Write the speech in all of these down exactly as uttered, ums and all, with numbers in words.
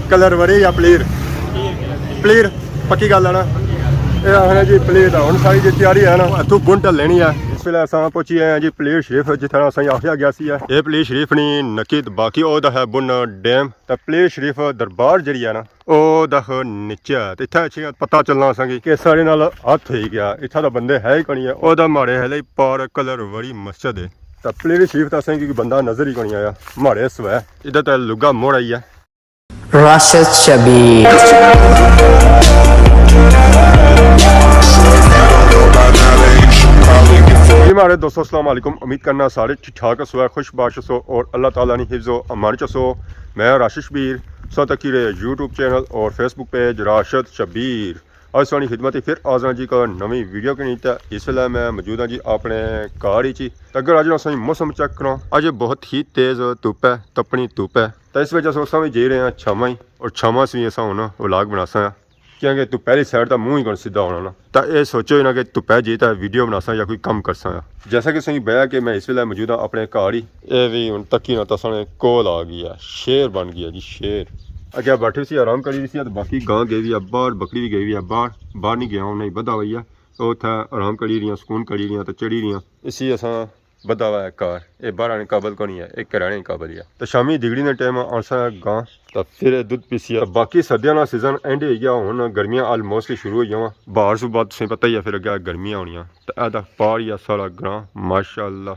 کلر وری یا پلیر؟ پلیر، پکی گل ہے نا؟ اے آخنا جی پلیر دا۔ ہن ساری جی تیاری ہے نا، اتھوں بن ٹل لینی ہے۔ اس ویلے اساں پہنچی گئے ہیں جی پلیر شریف، جتھے اساں آخیا گیا سی ہے۔ اے پلیر شریف نی نکی، باقی او دا ہے بن ڈیم۔ تے پلیر شریف دربار جیڑی ہے نا، او دا نیچے ہے۔ تے اتھے اچھی پتہ چلنا اساں کی کہ ساڑے نال ہتھ ہوئی گیا۔ اتھا دا بندے ہے ہی کونی ہے۔ او دا ماڑے ہلے پار کلر وری مسجد ہے۔ تے پلیر شریف تے اساں کی کوئی بندہ نظر ہی کونی آیا۔ ماڑے سوائے ادھر تے لگا موڑ آئی ہے۔ راشد شبیر۔ جی ماڑے دوستو، السلام علیکم۔ امید کرنا سارے ٹھیک ٹھاک ہسو، خوش باش ہسو اور اللہ تعالیٰ نی حفظ و امان چ ہسو۔ میں راشد شبیر، سو تکی رہے یوٹیوب چینل اور فیس بک پیج راشد شبیر۔ اج سانی خدمت پھر حاضر جی کا نویں ویڈیو کے نیچے۔ اس ویلے میں موجود ہاں جی اپنے گھر ہی چی۔ اگر اج نا سائیں موسم چیک کراں، اج بہت ہی تیز دھوپ ہے، تپنی دھوپ ہے۔ تو اس وجہ سے اساں بھی جائی رہے ہیں چھاواں ہی، اور چھاواں سے بھی اساں ہونا ولاگ بناساں، کیونکہ دھوپے آلی سائیڈ دا منہ ہی کون سیدھا ہونا نا۔ تو اے سوچو ہی نا کہ دھوپے جی تا ویڈیو بناساں یا کوئی کم کرساں۔ جیسا کہ سائیں بیا کہ میں اس ویلے موجود ہاں اپنے گھر ہی۔ اے وی ہن تکی نہ تساں نے کول آ گئی ہے، شیر بن گئی ہے جی، شیر۔ اگے بیٹھی سی، آرام کری رہی سی، تے باقی گاں گئی ہوئی ہے باہر، بکری بھی گئی ہوئی ہے باہر، باہر نہیں گیا، انہیں بدھا ہوئی ہے۔ او اتھے آرام کری رہیاں، سکون کری رہیاں تے چڑھی رہیاں۔ اسی اساں بدھا ہوا ہے گھر، اے باہر آنے قابل کونی ہے، اے گھر آنے قابل ہی ہے۔ تے شامی دگڑی نے ٹائم آنساں گاں، تے پھر اے دودھ پیسی ہے۔ تے باقی سردیاں نا سیزن اینڈ ہوئی گیا، ہن گرمیاں آلموسٹ شروع ہوئی جاواں۔ بہار سوں بعد تساں پتہ ہی ہے، پھر اگے گرمیاں ہونیاں۔ تے اے دا پار ہی ہے سارا گراں، ماشاءاللہ۔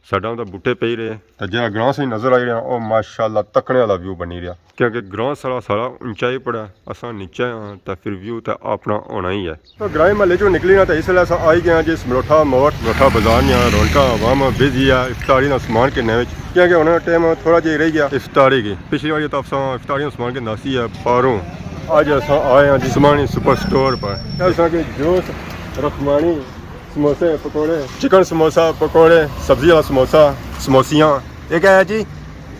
ساڈا تاں بوٹے پئی رہے، تے جیڑا گراں ساں نظر آئی رہیا، او ماشاءاللہ تکنے والا ویو بنی رہیا، کیونکہ گراں سارا سارا اونچائی پر ہے، اساں نیچے ہاں، تے پھر ویو تے اپنا ہونا ہی ہے۔ تو گراں محلے چوں نکلی نا، تے اس ویلے اساں آئی گئے ہاں جی سملوٹھا موڑ، سملوٹھا بازار نیاں، رونقاں عوام بزی ہے افطاری نا سامان گھننے وچ، کیونکہ ہن ٹائم تھوڑا جیہا رہ گیا افطاری کی۔ پچھلی واری تاں اساں افطاری نا سامان گھندا سی ہے باہروں، اج اساں آئے ہاں جی سمانی سپر سٹور پر۔ اساں کے جوس، رخمانی، سموسے، پکوڑے، چکن سموسا، پکوڑے، سبزی والا سموسا، سموسیاں۔ یہ کیا ہے جی؟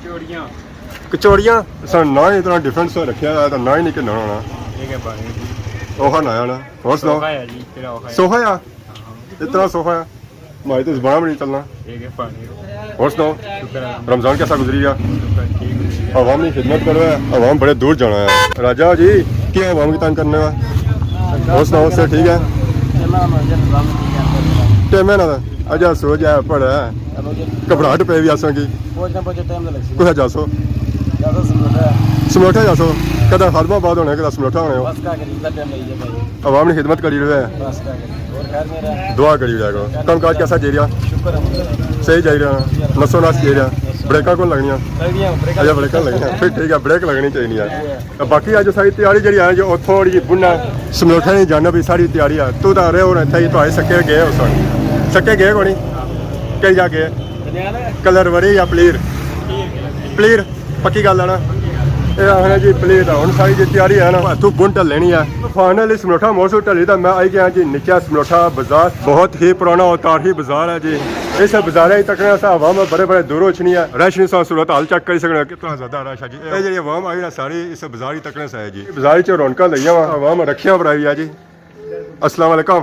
کچوڑیاں۔ کچوڑیاں؟ سر، ناں ہی اتنا ڈفرنٹ سا رکھیا ہے، تو ناں ہی نہیں کہ ناں ہونا۔ یہ کیا پانی جی؟ اوہا ناں ہے نا۔ اور سناؤ؟ سوکھا ہے جی، کہڑا اوکھا ہے؟ سوکھا ہے؟ ہاں۔ اتنا سوکھا ہے؟ مائی تو زبان بھی نہیں چلنا۔ یہ کیا پانی؟ اور سناؤ؟ شکر ہے۔ رمضان کیسا گزری گیا؟ شکر، ٹھیک گزری گیا۔ عوام کی خدمت کرو ہے، عوام بڑے دور جانا ہے۔ راجہ جی، کیا عوام کی تنگ کرنے ہو؟ اور سناؤ، سر ٹھیک ہے؟ ٹیم ہے نا، اجا سو جا پڑا ہے۔ گھبراہٹ پہ بھی آساں کی۔ کتھا جاسو؟ سملوٹھا جاسو؟ کدھر خادم آباد ہونے، کدھر سملوٹھا ہونے ہو؟ عوام کی خدمت کری رہے ہیں۔ دعا کری رہا کرو۔ کم کاج کیسا جائی رہیا؟ صحیح جائی رہیا؟ نسو نس جائی رہیا؟ بریکاں کون لگنیاں؟ اچھا، بریکاں لگنیاں۔ پھر ٹھیک ہے، بریک لگنی چاہیے ہے۔ باقی اج ساری تیاری جیڑی ہے جو او تھوڑی جی بننا سملوٹھے نی جانب ہی ساری تیاری ہے۔ تو دا رہے ہو اتھے ہی، تو آئے سکے گئے ہو سن۔ سکے گئے کونی؟ کئی جا گئے؟ کلر وری یا پلیر؟ پلیر، پکی گل ہے نا؟ اے آخنا جی پلیر دا۔ ہن ساری جی تیاری ہے نا، اتھوں بن ٹل لینی ہے۔ فائنلی سملوٹھا موڑ سوں ٹلی تے میں آئی گیا جی نیچے سملوٹھا بازار۔ بہت ہی پرانا اور تاریخی بازار ہے جی۔ اس بازار ہی تکنے سا عوام بڑے بڑے دوروں اچھنی ہے۔ رش نی سا صورت حال چیک کری سکنے ہو کتنا زیادہ رش ہے جی۔ اے جیڑی عوام آئی نا ساری اس بازار ہی تکنے سا ہے جی۔ بازار چ رونقاں لگیاں وا، عوام رکھیاں بنائی ہے جی۔ السلام علیکم۔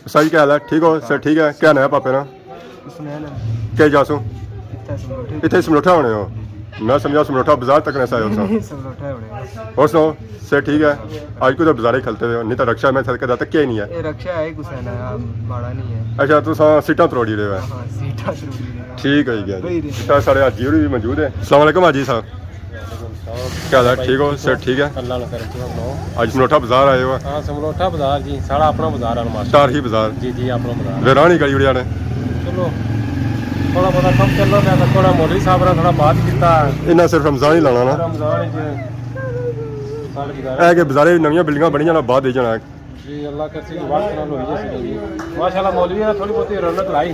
سائیں کیا حال ہے؟ ٹھیک ہو؟ سر ٹھیک ہے؟ کیا ناں ہے پاپے نا؟ حسنین ہے۔ کیا جاسو؟ اتھے سملوٹھے۔ اتھے سملوٹھا ہونے ہو؟ میں سمجھا سملوٹھا بازار تکنے سا آئے ہو سا۔ نہیں، سملوٹھا ہونے۔ اور سناؤ، سر ٹھیک ہے؟ آج کو تو بازار ہی کھلتے ہوئے ہو، نہیں تو رکشہ میں تھے کدا تک کیا ہی نہیں ہے۔ اے رکشہ ہے کسے نا، ماڑا نہیں ہے۔ اچھا، تو سا سیٹاں تروڑی رہے ہو؟ ہاں، سیٹاں تروڑی رہے ہاں۔ ٹھیک ہے جی۔ وہی رہے۔ سر ساڑے حاجی ہوری بھی موجود ہے۔ السلام علیکم حاجی صاحب۔ کیا حال ہے؟ ٹھیک ہو؟ سر ٹھیک ہے؟ اللہ کا کرم، تساں سناؤ؟ اج سملوٹھا بازار آئے ہو؟ ہاں، سملوٹھا بازار جی، ساڑا اپنا بازار ہے ماشاءاللہ۔ تاریخی بازار۔ جی جی، اپنا بازار۔ ویران ہی کری اڑیا نے۔ چلو، تھوڑا بہت کم چلنا پیا، تھوڑا مولوی صاحب نے تھوڑا بات کیتا۔ انہاں صرف رمضان ہی لانا نا۔ رمضان ہی جی۔ اے کہ بازارے نویاں بلڈنگاں بنی جانا، بعد ہی جانا۔ جی، اللہ کرسی کی بات کرا لو جی، جی۔ ماشاءاللہ، مولوی نے تھوڑی بہت رونق لائی۔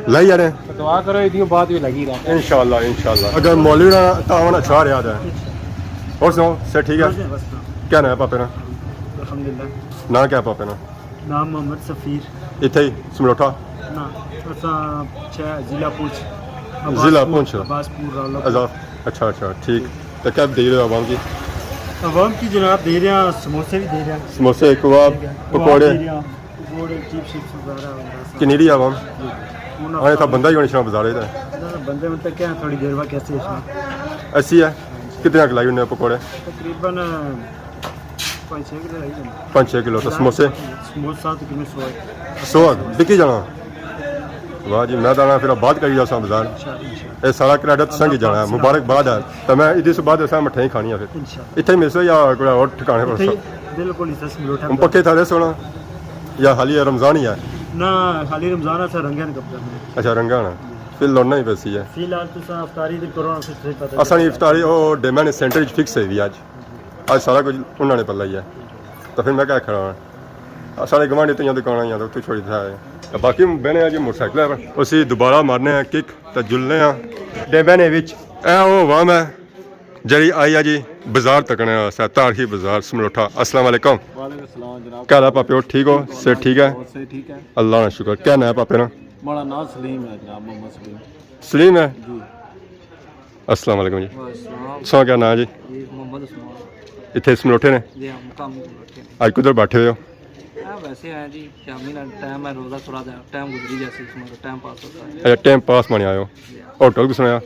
لائی یار۔ تو دعا کرو، ایدیوں بعد بھی لگی رہے۔ انشاءاللہ، انشاءاللہ۔ اگر مولوی نا تعاون اچھا رہیا ہے۔ اور سناؤ، سر ٹھیک ہے؟ بس، بس۔ کیا ناں ہے پاپے نا؟ الحمدللہ۔ ناں کیا ہے پاپے نا؟ نام محمد سفیر۔ اتھے ہی سملوٹھا؟ نہ، اساں چہ ضلع پونچھ۔ ضلع پونچھ۔ عباس پور، راولا پور۔ اچھا، اچھا، ٹھیک۔ تو کیا دے رہے ہو عوام کی؟ عوام کی جناب دے رہے ہیں، سموسے بھی دے رہے ہیں۔ سموسے، کباب، ٹھیک ہے۔ کباب پکوڑے۔ دے رہے ہیں، پکوڑے، چپس، چپس وغیرہ، وغیرہ سب۔ کنی رہی عوام؟ جی۔ انہاں آنے تھا بندہ ہی کونی شنا بازار ہے۔ نہ، نہ، بندے میں تو کیا، تھوڑی دیر بعد کیسے ہے؟ ایسی ہے؟ کتنے کلائی ہونے پکوڑے؟ تقریباً پانچ چھ کلو لائی جانے۔ پانچ چھ کلو۔ تو سموسے؟ سموسہ تقریباً سو۔ سو بکی جانا؟ واہ جی، میں تو آنا پھر بعد کری جاساں بازار۔ انشاءاللہ، انشاءاللہ۔ اے سارا کریڈٹ تساں کی جانا ہے، مبارکباد ہے۔ تو میں عیدی سے بعد اساں مٹھائی کھانی ہے پھر۔ انشاءاللہ۔ اتھے ہی ملسو یا کوئی اور ٹھکانے پر؟ اتھے ہی، بالکل اتھے سملوٹھے۔ ہن پکے تھا رہے سونا یا حالی رمضان ہی ہے؟ نہ، حالی رمضان ہے، سر رنگاں نے کپڑے میں۔ اچھا، رنگاں نا۔ پھر لوڑنا ہی پیسی ہے۔ فی الحال تساں افطاری تے کرو نا، پھر تساں پتہ اساں نی افطاری او ڈیماں نے سینٹر وچ فکس ہے وی اج۔ اج سارا کچھ انہاں نے پلہ ہی ہے۔ تو پھر میں کیا کھڑا ہاں؟ سارے گوانڈی تیاں دکاناں ہی ہیں، تو اتھے چھوڑی تھا ہے۔ باقی بہنے ہیں جی موٹر سائیکل پر، اسی دوبارہ مارنے ہیں کک۔ تے جلنے آں ڈیمبے نے وچ۔ اے او عوام ہے جڑی آئی ہے جی بازار تکنے واسطے، تاریخی بازار سملوٹھا۔ السلام علیکم۔ وعلیکم السلام جناب۔ کیا حال ہے پاپیو، ٹھیک ہو؟ صحت ٹھیک ہے؟ صحت ٹھیک ہے۔ اللہ نا شکر۔ کیا نام ہے پاپے نا؟ ماڑا نام سلیم ہے جناب، محمد سلیم۔ سلیم ہے؟ جی۔ السلام علیکم جی۔ وعلیکم السلام۔ تساں کیا نام جی؟ جی، محمد عثمان۔ اتھے سملوٹھے نے؟ جی ہاں، مقامی سملوٹھے نے۔ اج کدھر بیٹھے ہوئے ہو؟ ہاں، ویسے ہیں جی، شامی نا ٹائم ہے، روزہ تھوڑا جا ٹائم گزری جاسی، اس میں ٹائم پاس ہوتا ہے۔ اچھا، ٹائم پاس مانے آئے ہو۔ جی ہاں۔ ہوٹل کس ناں؟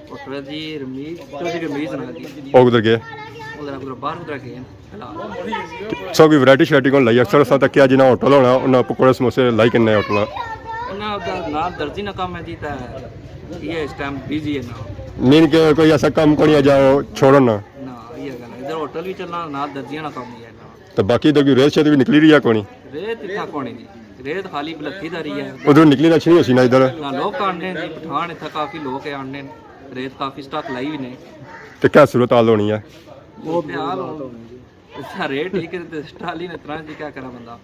ہوٹل جی رمیز، چوہدری رمیز نا جی۔ او کدھر گئے؟ ادھر، ادھر باہر ادھر گئے ہیں۔ سو کوئی ورائٹی شرائٹی کون لائی؟ اکثر اساں تکیا جنہاں ہوٹل ہونا، انہاں پکوڑے سموسے لائی کنے ہوٹل۔ انہاں دا نال درزی نا کم ہے جی، تے یہ اس ٹائم بزی ہے نا۔ مین کہ کوئی ایسا کم کونی ہے جا چھوڑن نا۔ نہ، یہ گل ہے۔ ادھر ہوٹل بھی چلنا، نال درزیاں نا کم بھی ہے نا۔ تو باقی ادھر کوئی ریت شیت بھی نکلی رہی ہے کونی؟ ریت اتھا کونی جی، ریت خالی بلکی دا رہی ہے۔ ادھر نکلی نہ اچھنی ہوسی نا ادھر۔ نہ، لوگ آنے جی، پٹھان اتھا کافی لوگ آنے، ریت کافی سٹاک لائی ہوئی نے۔ تو کیا صورت حال ہونی ہے؟ صورت حال ہونی جی۔ اچھا، ریٹ ٹھیک ہے تے ٹرالی نے اتنا جی کیا کرا بندہ۔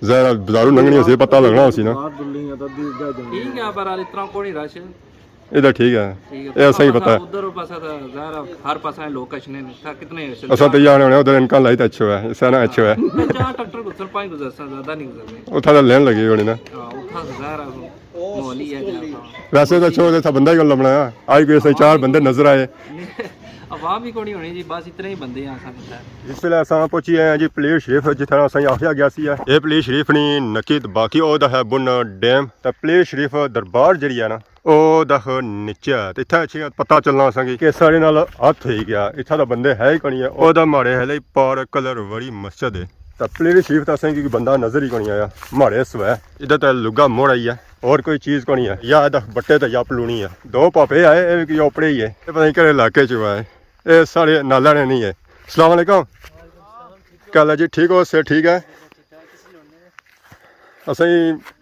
ظاہر ہے بازاروں لنگھنی ہوسی، پتہ لگنا ہوسی نا۔ ٹھیک ہے، پر اتنا کوئی رش۔ ادھر ٹھیک ہے۔ ٹھیک ہے۔ اے اساں کی پتہ ہے۔ ادھر پاسا تھا، ظاہر ہے ہر پاسا لوگ کشنے نے، تھا کتنے ہوئے سے؟ اساں تے یار ہونے ادھر انکا لائی تے اچھو ہے، اس طرح اچھو ہے۔ چار ٹریکٹر گزر، پانچ گزر سن، زیادہ نہیں گزرنے۔ اتھا تے لین لگی ہونے نا۔ ہاں، اتھا تے ظاہر ہے ماحول ہی ہے جیہا۔ ویسے تو اچھو تے تھا بندہ ہی کون لبنا ہے۔ آج کوئی اسے چار بندے نظر آئے۔ عوام ہی کونی ہونی جی، بس اتنے ہی بندے ہیں اساں کول۔ اس ویلے اساں پہنچی آئے ہیں جی پلیر شریف، جتھے اساں کی آخیا گیا سی ہے۔ اے پلیر شریف نی نکی تے باقی او دا ہے بن ڈیم۔ تے پلیر شریف دربار جڑی ہے نا، او دا نیچے ہے۔ تے اتھے اچھی پتہ چلنا اساں کی کہ ساڑے نال ہتھ ہوئی گیا۔ اتھا دا بندے ہے ہی کونی ہے۔ او دا ماڑے ہلے پار کلر وڑی مسجد ہے۔ تے پلیر شریف تے اساں کی کوئی بندہ نظر ہی کونی آیا۔ ماڑے سوائے ادھر تے لگا موڑ آئی ہے۔ اور کوئی چیز کونی ہے، یا ادھر بٹے تے یا پلونی ہے۔ دو پاپے آئے، اے وی کوئی اوپڑے ہی ہے، اے پتہ نہیں کہڑے علاقے چ آئے، اے ساڑے نالے نے نہیں ہے۔ السلام علیکم، کیا حال ہے جی؟ ٹھیک ہو؟ صحت ٹھیک ہے؟ اساں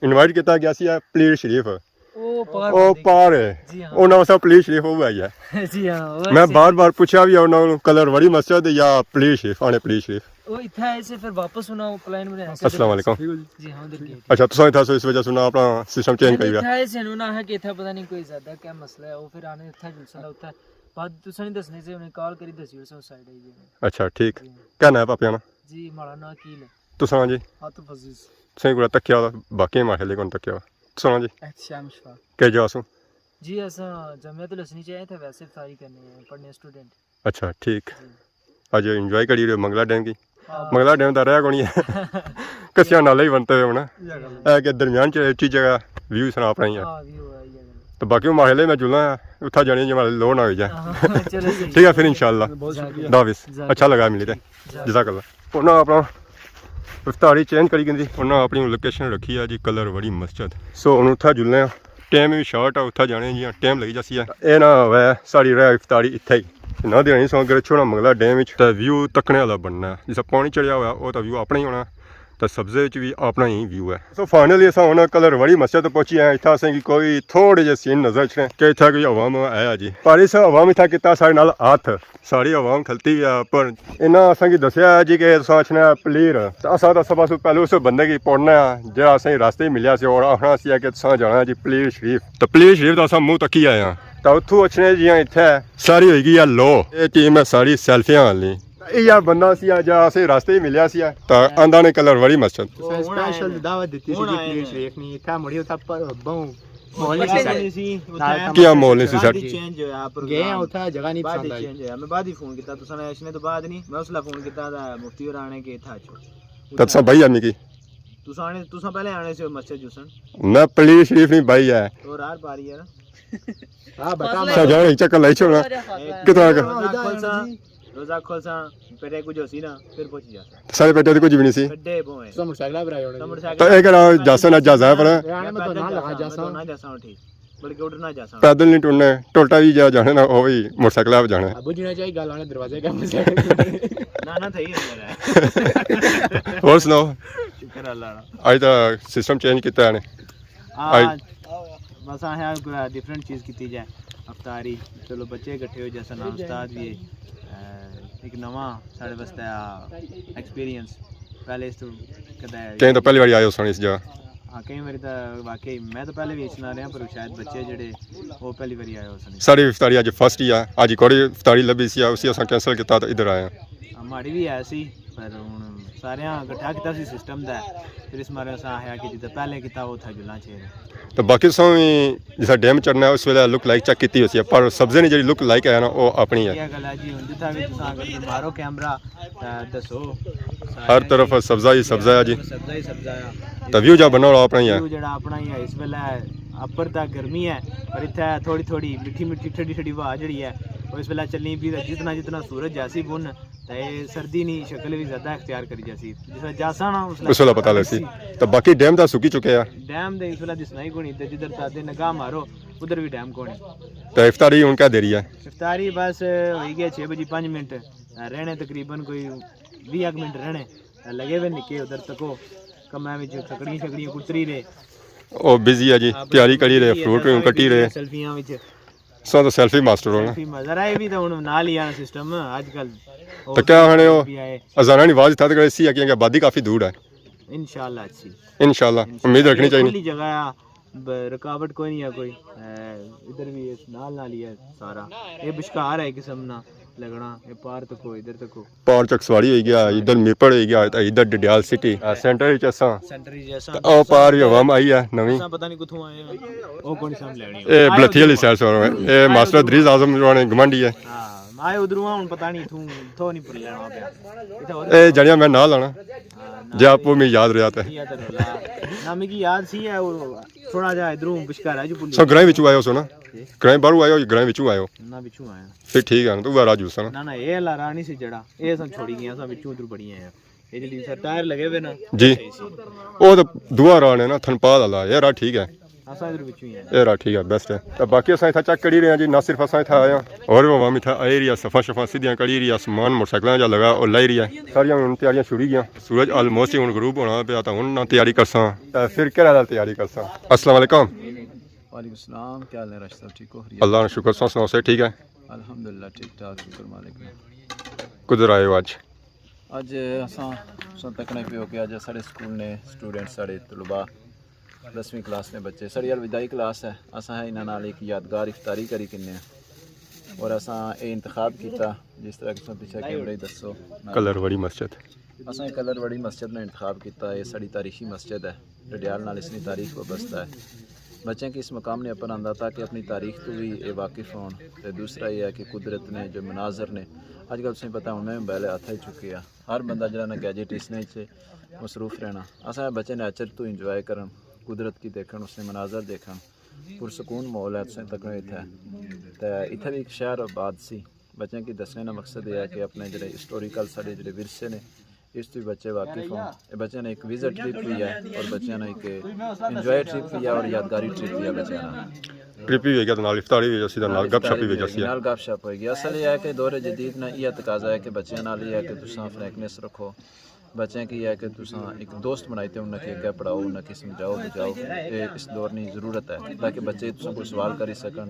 انوائٹ کیتا گیا سی پلیر شریف۔ او پار او پار ہے۔ جی ہاں۔ انہاں واسطے پلیر شریف او آئی ہے۔ جی ہاں، میں بار بار پوچھا بھی انہاں کولوں کلر وڑی مسجد یا پلیر شریف، آنے پلیر شریف۔ او اتھا آئے سے، پھر واپس انہاں پلان بنایا سے۔ السلام علیکم۔ جی ہاں، ادھر گئے۔ اچھا، تساں اتھا سو، اس وجہ سے انہاں اپنا سسٹم چینج کری ہویا۔ اتھا آئے سے، انہاں آخیا کہ اتھا پتہ نہیں کوئی زیادہ کیا مسئلہ ہے، او پھر آنے اتھا جلسہ لا اتھا۔ بعد تساں نہیں دسنے سے، انہیں کال کری دسی، اس سائیڈ آئی گئے۔ اچھا، ٹھیک۔ جی۔ کیا نام ہے پاپے نا؟ جی، ماڑا نام عقیل ہے۔ تساں جی؟ عاطف عزیز۔ تساں کوئی تکیا ہویا، باقی ماڑے لے کون تکیا ہویا۔ تساں جی؟ احتشام شفا۔ کیا جا سو؟ جی، اساں جامعۃ الحسنی چ آئے تھے، ویسے افطاری کرنے ہیں، پڑھنے اسٹوڈنٹ۔ اچھا، ٹھیک۔ جی۔ اج انجوائے کری رہے ہو منگلا ڈیم کی؟ ہاں۔ منگلا ڈیم دا رہیا کونی ہے۔ کسیاں نالے ہی بنتے ہوئے ہونا۔ اے کہ درمیان چ اچھی جگہ ویو سنا اپنا ہی ہے۔ ہاں، ویو ہے، یہ ہے۔ تو باقی ماحلے میں جلنا ہے، اتھا جانے جی ماحلے لو نہ ہوئی جائے۔ ہاں، چلو صحیح۔ ٹھیک ہے، پھر انشاءاللہ۔ بہت شکریہ۔ خدا حافظ۔ جزاک اللہ۔ اچھا لگا ملے تے۔ جزاک اللہ۔ انہاں اپنا افطاری چینج کری گندی، انہاں اپنی لوکیشن رکھی ہے جی کلر وڑی مسجد۔ سو ہن اتھا جلنے آں، ٹائم وی شارٹ ہے، اتھا جانے جیاں ٹائم لگی جاسی ہے۔ اے نہ ہووے ساڑی رہ افطاری اتھے ہی۔ نہ دینی سو اگر چھوڑا منگلا ڈیم وچ تے ویو تکنے والا بننا ہے۔ جسا پانی چڑھیا ہوا او تے ویو اپنا ہی ہونا، تے سبزے وچ وی اپنا ہی ویو ہے۔ سو فائنلی اساں ہن کلر وڑی مسجد پہنچی ہیں۔ اتھا اساں کی کوئی تھوڑے جے سین نظر اچھنے کہ اتھا کوئی عوام آیا جی۔ پر اس عوام اتھا کیتا ساڑے نال ہاتھ۔ ساڑی عوام کھلتی وی ہے، پر انہاں اساں کی دسیا ہے جی کہ تساں اچھنا ہے پلیر۔ تے اساں تاں سب سوں پہلے اس بندے کی پوڑنا ہے، جیڑا اساں کی راستے ہی ملیا سی اور آخنا سی کہ تساں جانا ہے جی پلیر شریف۔ تے پلیر شریف تاں اساں منہ تکی آئے ہاں۔ تے اتھوں اچھنے جیاں اتھے ساری ہوئی گئی ہے لو۔ اے ٹیم ہے ساڑی سیلفیاں آلی۔ ایہا بندہ سی جیڑا اساں کی راستے ہی ملیا سی۔ تے آندا نے کلر وڑی مسجد۔ اسپیشل دعوت دتی سی جی پلیر شریف نی، اتھا مڑی اتھا بہوں ماحول نہیں سی سیٹ۔ کیا ماحول نہیں سی سیٹ؟ بعد ہی چینج ہویا پروگرام۔ گئے آں اتھا جگہ نہیں پسند آئی۔ بعد ہی چینج ہویا۔ میں بعد ہی فون کیتا، تساں نے اچھنے تو بعد نہیں، میں اس لے فون کیتا تھا مفتی ہوراں نے کہ اتھا اچھو۔ تے تساں بھائی آ میکی؟ تساں نے، تساں پہلے آنے سے مسجد جسن۔ میں پلیر شریف نہیں بھائی ہے۔ اور ہر باری ہے نا۔ ہاں، بتا۔ سا جانا، ایک چکر لائی چھوڑنا۔ کتنا کا؟ روزہ کھولساں، روزہ کھولساں، پھر ایک کچھ ہوسی نا، پھر پہنچی جاساں۔ سارے پیٹے تے کچھ بھی نہیں سی۔ کڈے بوئے۔ سو موٹر سائیکل پر آئے ہونے۔ سو موٹر سائیکل تو ایک جاساں نہ جاساں پر۔ میں پیدل جاساں، میں تو نہ جاساں، ٹھیک۔ بلکہ اٹھنا جاساں۔ پیدل نہیں ٹرنا، ٹوٹا بھی جا جانا نا، وہ بھی موٹر سائیکل پر جانا۔ ابو جی نے چاہیے گل آنے دروازے کا مسئلہ۔ نہ، نہ، تھئی اندر ہے۔ اور سناؤ؟ شکر اللہ نا۔ اج دا سسٹم چینج کیتا ہے نے۔ ہاں، آج بس آیا کوئی ڈفرنٹ چیز کیتی جائے، افطاری۔ چلو بچے کٹھے ہو جیسا نام استاد بھی ہے، اے، ایک نواں ساڑے واسطے ایکسپیرینس، پہلے اس تو کدے کہیں تو پہلی باری آئے ہو سن اس جگہ؟ ہاں، کئی واری تو واقعی میں تو پہلے بھی اچھنا رہا، پر شاید بچے جڑے وہ پہلی باری آئے ہو سن۔ ساری افطاری اج فرسٹ ہی آ، اج کوئی افطاری لبھی سی، اسی اساں کینسل کیتا تو ادھر آئے ہاں۔ ہاں، ماڑی بھی ہے سی، پر ہن ساریاں کٹھا کیتا سی سسٹم دا، پھر اس مارے اساں آخیا کہ جتھے پہلے کیتا وہ اتھا جلنا چاہیے۔ تو باقی تساں وی جسا ڈیم چڑھنا ہے، اس ویلے لک لائک چیک کیتی ہوسی ہے، پر سبزے نی جیڑھی لک لائک ہے نا، وہ اپنی ہے۔ یہ گل ہے جی، ہن جتھا وی تساں اگر کوئی مارو کیمرہ، تے دسو۔ ہر طرف سبزہ ہی سبزہ ہے جی۔ سبزہ ہی سبزہ ہے۔ تے ویو جا بننا ہونا اپنا ہی ہے۔ ویو جیڑا اپنا ہی ہے، اس ویلے اپر تک گرمی ہے، پر اتھے تھوڑی تھوڑی میٹھی میٹھی ٹھڈی ٹھڈی ہوا جیڑی ہے، وہ اس ویلے چلنی پی، جتنا جتنا سورج جاسی بن، تے اے سردی نی شکل وی زیادہ اختیار کری جاسی۔ جس ویلے جاساں نا، اس ویلے اس ویلے پتہ لگسی۔ تے باقی ڈیم تاں سکی چکے آ۔ ڈیم دے اس ویلے دسنا ہی کونی، تے جدھر تادے نگاہ مارو، ادھر وی ڈیم کونی۔ تے افطاری ہن کیا دیری ہے؟ افطاری بس ہوئی گیا چھ بجے پنج منٹ، رہنے تقریباً کوئی ویہہ ایک منٹ رہنے۔ لگے ہوئے نکے ادھر تکو، کماں وچ چھکڑیاں شکڑیاں کتری رہے۔ او بزی ہے جی، ہاں، تیاری کری رہے، بزی ہے، فروٹ سارے کٹی رہے۔ سیلفیاں وچ۔ سو تو سیلفی ماسٹر ہونا۔ سیلفی ما-، ذرا اے وی تاں ہن نال ہی آنا سسٹم اج کل۔ تو کیا آخنے ہو؟ اذاناں نی آواز اتھا تک ایسی ہے کیونکہ آبادی کافی دور ہے۔ انشاءاللہ اچھی۔ انشاءاللہ، انشاءاللہ۔ امید رکھنی چاہیے۔ کھلی جگہ آ، ب-، رکاوٹ کوئی نہیں ہے کوئی۔ اے، ادھر بھی اس نال نال ہی ہے سارا۔ اے بشکار ہے قسم نا لگنا، اے پار تکو، ادھر تکو۔ پار چکسواری ہوئی گیا، ادھر میرپور ہوئی گیا، تے ادھر ڈڈیال سٹی، آ، سینٹر وچ اساں۔ سینٹر وچ اساں۔ تے او پار وی عوام آئی ہے نویں۔ اساں پتہ نہیں کتھوں آئے ہاں۔ او کون سمجھ لینی ہو؟ اے آئے بلتھی والی ادھروں۔ سائیڈ سوں آئے۔ اے ماسٹر ادریس اعظم جوڑے گمنڈی ہے۔ ہاں، آئے ادھروں ہن پتہ نہیں اتھوں، اتھوں نہیں پر لینا پیا۔ اتھوں اے جڑیاں میں نال آنا۔ ہاں، جے آپ کو میں یاد رہیا تے۔ نہ مجھے یاد سی ہے، وہ تھوڑا جا ادھروں بشکارا جو پولیس۔ سو گرائیں وچوں آئے ہو سو نا؟ جی۔ گرائیں باہروں آئے ہو یا گرائیں وچوں آئے ہو؟ نہ، وچوں آئے ہاں۔ پھر ٹھیک ہے نا، تو وہ راہ جلسا نا۔ نہ، نہ، اے ہلا راہ نہیں سی جڑا۔ اے اساں چھوڑی گئے، اساں وچوں ادھر بڑی آئے ہاں۔ اے جڑی سر ٹائر لگے ہوئے نا، جی۔ صحیح سی۔ او تو دعا راہ نے نا، تھن پال والا، اے راہ ٹھیک ہے۔ اساں ادھر وچوں ہی آئے ہاں۔ اے راہ ٹھیک ہے، بیسٹ ہے۔ تے باقی اساں اتھا چیک کری رہے ہاں جی، نہ صرف اساں اتھا آئے ہاں، اور وہ عوام اتھا آئی رہی ہے، صفا شفا سیدھیاں کری رہی ہے، سامان موٹر سائیکلاں جا لگا، او لائی رہی ہے۔ ساریاں ہن تیاریاں شروع ہی گیاں۔ سورج آلموسٹ ہی ہن غروب ہونا پیا، تاں ہن نہ تیاری کرساں۔ تے پھر کیڑا نال تیاری کرساں؟ السلام علیکم۔ وعلیکم السلام، کیا حال ہے راشد صاحب، ٹھیک ہو؟ خیریت؟ اللہ نا شکر، تساں سناؤ، صحت ٹھیک ہے؟ الحمدللہ، ٹھیک ٹھاک، شکر مالک نا۔ کدھر آئے ہو اج؟ اج اساں، تساں تکنے پیو کہ اج ساڑے سکول نے سٹوڈنٹ، ساڑے طلباء، دسویں کلاس نے بچے، ساڑی الوداعی کلاس ہے، اساں انہاں نال ایک یادگار افطاری کری کنے ہیں۔ اور اساں اے انتخاب کیتا، جس طرح کہ تساں پیچھے کیمرے ہی دسو۔ کلر وڑی مسجد۔ اساں کلر وڑی مسجد نا انتخاب کیتا، اے ساڑی تاریخی مسجد ہے، ڈڈیال نال اس نی تاریخ وابستہ ہے۔ بچیاں کی اس مقام نے اپر آندا تاکہ اپنی تاریخ تو بھی اے واقف ہون، تے دوسرا یہ ہے کہ قدرت نے جو مناظر نے، اج کل تساں پتہ ہن میں موبائل ہتھ اچ چکے آ، ہر بندہ جڑا نا گیجٹ اس نے اچ مصروف رہنا۔ اساں بچے نیچر تو انجوائے کرن، قدرت کی دیکھن، اس نے مناظر دیکھن، پرسکون ماحول ہے، تساں تکنے اتھے۔ تے اتھے بھی ایک شہر آباد سی۔ بچیاں کی دسنے نا مقصد یہ ہے کہ اپنے جڑے ہسٹوریکل ساڑے جڑے ورثے نے، اس تو بھی بچے واقف ہون۔ اے بچیاں نا ایک وزٹ ٹرپ بھی ہے اور بچیاں نا ایک انجوائے ٹرپ بھی ہے اور یادگاری ٹرپ بھی ہے بچیاں نا۔ ٹرپ بھی ہوئی گیا تے نال افطاری بھی ہوئی جاسی تے نال گپ شپ بھی ہوئی جاسی ہے۔ نال گپ شپ ہوئی گیا۔ اصل یہ ہے کہ دور جدید نا یہ تقاضا ہے کہ بچیاں نال یہ ہے کہ تساں فرینکنس رکھو۔ بچیاں کی یہ ہے کہ تساں ایک دوست بنائی تے انہاں کی اگے پڑھاؤ، انہاں کی سمجھاؤ بجھاؤ، اے اس دور نی ضرورت ہے تاکہ بچے تساں کوئی سوال کری سکن،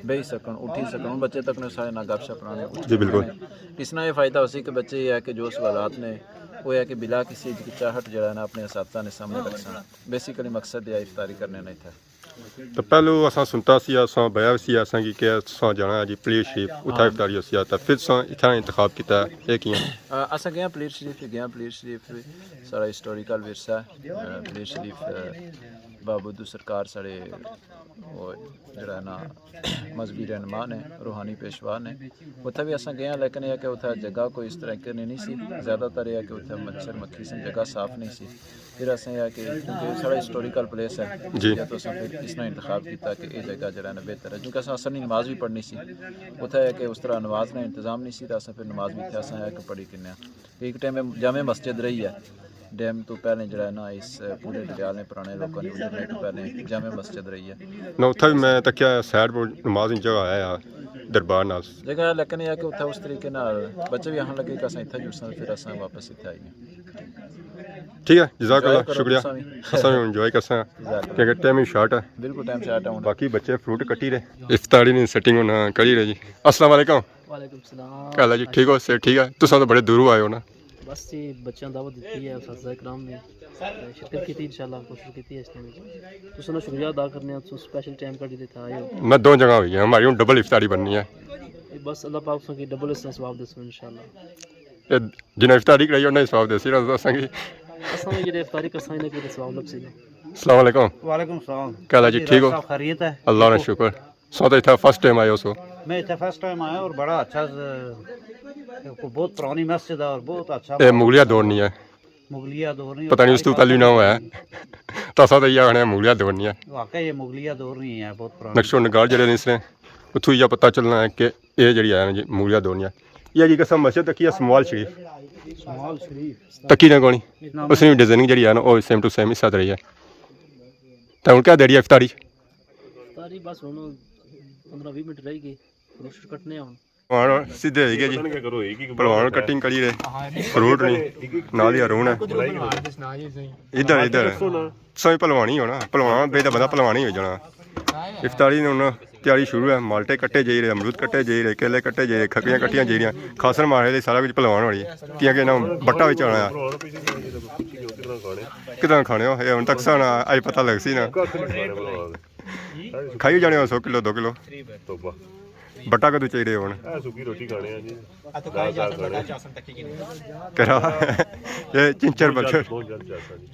بہی سکن، اٹھی سکن۔ ہن بچے تکنے سارے نال گپ شپ کرانے، اٹھی سکن۔ جی بالکل۔ اس نا یہ فائدہ ہوسی کہ بچے یہ ہے کہ جو سوالات نے، وہ یہ ہے کہ بلا کسی ہچکچاہٹ جڑا ہے نا اپنے اساتذہ نے سامنے رکھسن۔ بیسیکلی مقصد یہ ہے افطاری کرنے نا اتھے۔ تو پہلو اساں سنتا سی، اساں بیا سی، اساں کی کہ اساں جانا ہے جی پلیر شریف، اتھا افطاری ہوسی، تو پھر اساں اتھا انتخاب کیتا ہے، یہ کیاں؟ آ، اساں گئے پلیر شریف، گئے پلیر شریف، سارا ہسٹوریکل ورثہ ہے، آ، پلیر شریف، آ، بابا بدھو سرکار ساڑے او جڑا نا مذہبی رہنما نے، روحانی پیشوا نے۔ اتھے وی اساں گئے آں، لیکن اے کہ اتھے جگہ کوئی اس طرح کی نہیں سی، زیادہ تر اے کہ اتھے مچھر مکھی سن، جگہ صاف نہیں سی۔ پھر اساں اے کہ کیونکہ ساڑا ہسٹوریکل پلیس ہے، جی۔ یا تو اساں پھر اس نے انتخاب کیتا کہ اے جگہ جڑا نا بہتر ہے، کیونکہ اساں عصر نی نماز وی پڑھنی سی۔ اتھے اے کہ اس طرح نماز نا انتظام نہیں سی، تے اساں پھر نماز وی اتھے اساں اے کہ پڑھی کنے آں۔ ایک ٹائم جامع مسجد رہی ہے، ڈیم تو پہلے جڑا ہے نا، اس پورے ڈڈیال نے پرانے لوکاں نے اجڑنے تو پہلے جامع مسجد رہی ہے۔ نہ، اتھا بھی میں تکیا سائیڈ پر نماز نی جگہ ہے یار، دربار نال۔ جگہ ہے، لیکن یہ ہے کہ اتھا اس طریقے نال بچے بھی آخن لگے کہ اساں اتھا جلساں، پھر اساں واپس اتھے آئی گئے۔ ٹھیک ہے، جزاک اللہ، انجوائے کرو شکریہ۔ تساں بھی۔ اساں بھی انجوائے کرساں، جزاک اللہ۔ کیونکہ ٹائم ہی شارٹ ہے۔ بالکل ٹائم شارٹ ہے ہن۔ باقی بچے فروٹ کٹی رہے، افطاری نی سیٹنگ ہونا کری رہے جی۔ السلام علیکم۔ وعلیکم السلام۔ کیا حال ہے جی؟ ٹھیک ہو؟ صحت ٹھیک ہے؟ تساں تو بڑے دوروں آئے ہو نا۔ بس جی، بچیاں دعوت دیتی ہے، اساتذہ کرام نے شرکت کیتی، انشاءاللہ کوشش کیتی ہے اس نے۔ تساں نا شکریہ ادا کرنے آں، تساں سپیشل ٹائم کڈی تے اتھا آئے ہو۔ میں دو جگہ ہوئی گیا، ہماری ہن ڈبل افطاری بننی ہے۔ اے بس اللہ پاک تساں کی ڈبل اس نا ثواب دسن انشاءاللہ۔ اے جنہیں افطاری کرائی انہیں ثواب دیسی نا اساں کی۔ اساں وی جڑے افطاری کرساں انہیں کی ثواب لبسی نا۔ السلام علیکم۔ وعلیکم السلام۔ کیا حال ہے جی؟ جی، ٹھیک ہو؟ ڈاکٹر صاحب خیریت ہے؟ اللہ نا شکر۔ سو تو اتھا فرسٹ ٹائم آئے ہو سو؟ میں اتھے فرسٹ ٹائم آیا اور بڑا اچھا ز-، بہت پرانی مسجد ہے اور بہت اچھا اے مغلیہ دور نہیں ہے۔ مغلیہ دور نہیں، پتہ نہیں اس تو پہلے نہ ہوا ہے۔ تو اساں تو یہ آخنے مغلیہ دور نہیں ہے۔ واقعی یہ مغلیہ دور نہیں ہے، بہت پرانی۔ نقش و نگار جڑے نے اس نے، اتھوں یہ پتہ چلنا ہے کہ یہ جڑی ہے نا جی مغلیہ دور نہیں ہے۔ یہ جی قسم مسجد تکی ہے سموال شریف۔ سموال شریف۔ تکی نہ کونی۔ اس نے ڈیزائننگ جڑی ہے نا، وہ سیم ٹو سیم اس طرح ہی ہے۔ تو ہن کیا دے رہی ہے افطاری؟ افطاری بس ہن پندرہ ویہہ منٹ رہ گئے، فروٹ کٹنے ہن۔ پہلوان سیدھے ہوئی گئے جی۔ پہلوان کٹنگ کری رہے۔ فروٹ نہیں، نال ہی ہارون ہے۔ ادھر، ادھر۔ سوئی پہلوانی ہونا، پہلوان بے دا بندہ پہلوانی ہو جانا۔ افطاری نے ہن تیاری شروع ہے، مالٹے کٹے جائی رہے، امرود کٹے جائی رہے، کیلے کٹے جائی رہے، کھکڑیاں کٹیاں جائی رہیاں۔ خاصر مارے دے سارا کچھ پہلوان ہونی ہے، کیونکہ انہاں بٹا وچ آنا ہے۔ کتنا کھانے ہو؟ اے ہن تک سانا اج پتہ لگ سی نا۔ کھائی جانے ہو سو کلو، دو کلو۔ توبہ۔ بٹا کدوں چاہیے ہن؟ اے سکی روٹی کھانے ہیں جی۔ کرا۔ یہ چنچر بچر۔ بہت جلد جاسا جی۔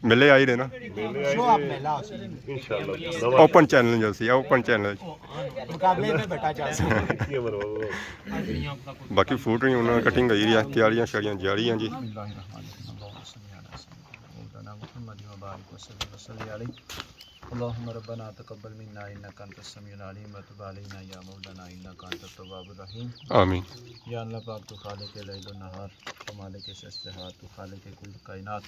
ملے آئی رہے نا۔ ملے آئی رہے۔ انشاءاللہ۔ اوپن چینل جو سی، اوپن چینل۔ مقابلے میں بٹا جاسا۔ باقی فوڈ نہیں، انہاں کٹنگ ہوئی رہی ہے، تیاریاں شیاریاں جاری ہیں جی۔ بسم اللہ الرحمن الرحیم۔ اللہم صل علی محمد و بارک وسلم وصلی علیہ۔ اللہم ربنا تقبل منا انک انت السمیع العلیم وتب علینا یا مولانا انک انت التواب الرحیم۔ آمین۔ یا اللہ پاک، تو خالق لیل و نہار، تو مالک شمس و ضحا، تو خالق کل کائنات۔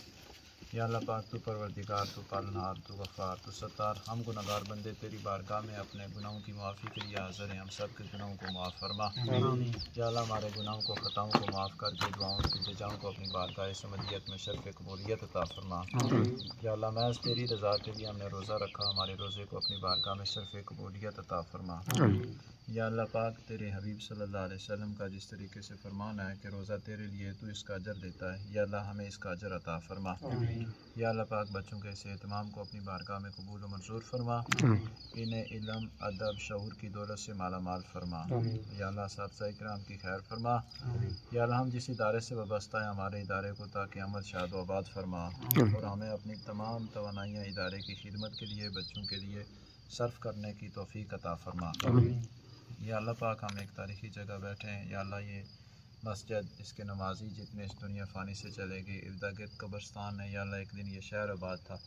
یا اللہ پاک، تو پروردگار، تو پالنہار، تو غفار، تو ستار۔ ہم گناہگار بندے تیری بارگاہ میں اپنے گناہوں کی معافی کے لیے حاضر ہیں۔ ہم سب کے گناہوں کو معاف فرما۔ آمین۔ یا اللہ، ہمارے گناہوں کو، خطاؤں کو معاف کر کے دعاؤں کی التجاؤں کو اپنی بارگاہ سمدیت میں شرف قبولیت عطا فرما۔ آمین۔ یا اللہ، محض تیری رضا کے لیے ہم نے روزہ رکھا، ہمارے روزے کو اپنی بارگاہ میں شرف قبولیت عطا فرما۔ آمین۔ یا اللہ پاک، تیرے حبیب صلی اللہ علیہ وسلم کا جس طریقے سے فرمان ہے کہ روزہ تیرے لیے، تو اس کا اجر دیتا ہے، یا اللہ، ہمیں اس کا اجر عطا فرما۔ آمین۔ یا اللہ پاک، بچوں کے اس اہتمام کو اپنی بارگاہ میں قبول و منظور فرما۔ آمین۔ انہیں علم، ادب، شعور کی دولت سے مالا مال فرما۔ آمین۔ یا اللہ، اساتذہ کرام کی خیر فرما۔ آمین۔ یا اللہ، ہم جس ادارے سے وابستہ ہیں، ہمارے ادارے کو تاکہ عمل شاد و آباد فرما۔ آمین۔ اور ہمیں اپنی تمام توانائیاں ادارے کی خدمت کے لیے، بچوں کے لیے صرف کرنے کی توفیق عطا فرما۔ آمین۔ یا اللہ پاک، ہم ایک تاریخی جگہ بیٹھے ہیں۔ یا اللہ، یہ مسجد، اس کے نمازی جتنے اس دنیا فانی سے چلے گئے، ارد گرد قبرستان ہے۔ یا اللہ، ایک دن یہ شہر آباد تھا،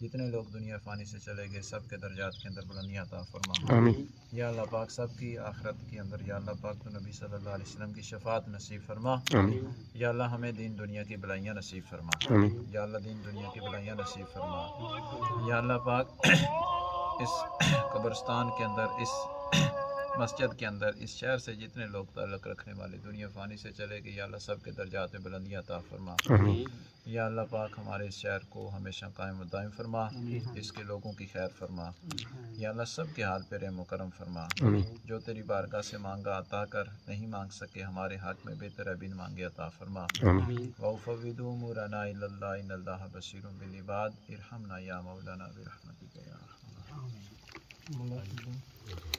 جتنے لوگ دنیا فانی سے چلے گئے، سب کے درجات کے اندر بلندیاں عطا فرما۔ آمین۔ یا اللہ پاک، سب کی آخرت کے اندر، یا اللہ پاک، تو نبی صلی اللہ علیہ وسلم کی شفاعت نصیب فرما۔ آمین۔ یا اللہ، ہمیں دین دنیا کی بھلائیاں نصیب فرما۔ آمین۔ یا اللہ، دین دنیا کی بھلائیاں نصیب فرما۔ یا اللہ پاک، اس قبرستان کے اندر، اس مسجد کے اندر، اس شہر سے جتنے لوگ تعلق رکھنے والے دنیا فانی سے چلے گئے، یا اللہ، سب کے درجات میں بلندیاں عطا فرما۔ آمین۔ یا اللہ پاک، ہمارے اس شہر کو ہمیشہ قائم و دائم فرما، آمین۔ اس کے لوگوں کی خیر فرما۔ آمین۔ یا اللہ، سب کے حال پہ رحم و کرم فرما۔ آمین۔ جو تیری بارگاہ سے مانگا عطا کر، نہیں مانگ سکے ہمارے حق میں، بہتر ہے بن مانگے عطا فرما۔ آمین۔ وأفوض أمورنا إلى الله إن الله بصير بالعباد، ارحمنا يا مولانا برحمتك يا أرحم الراحمين۔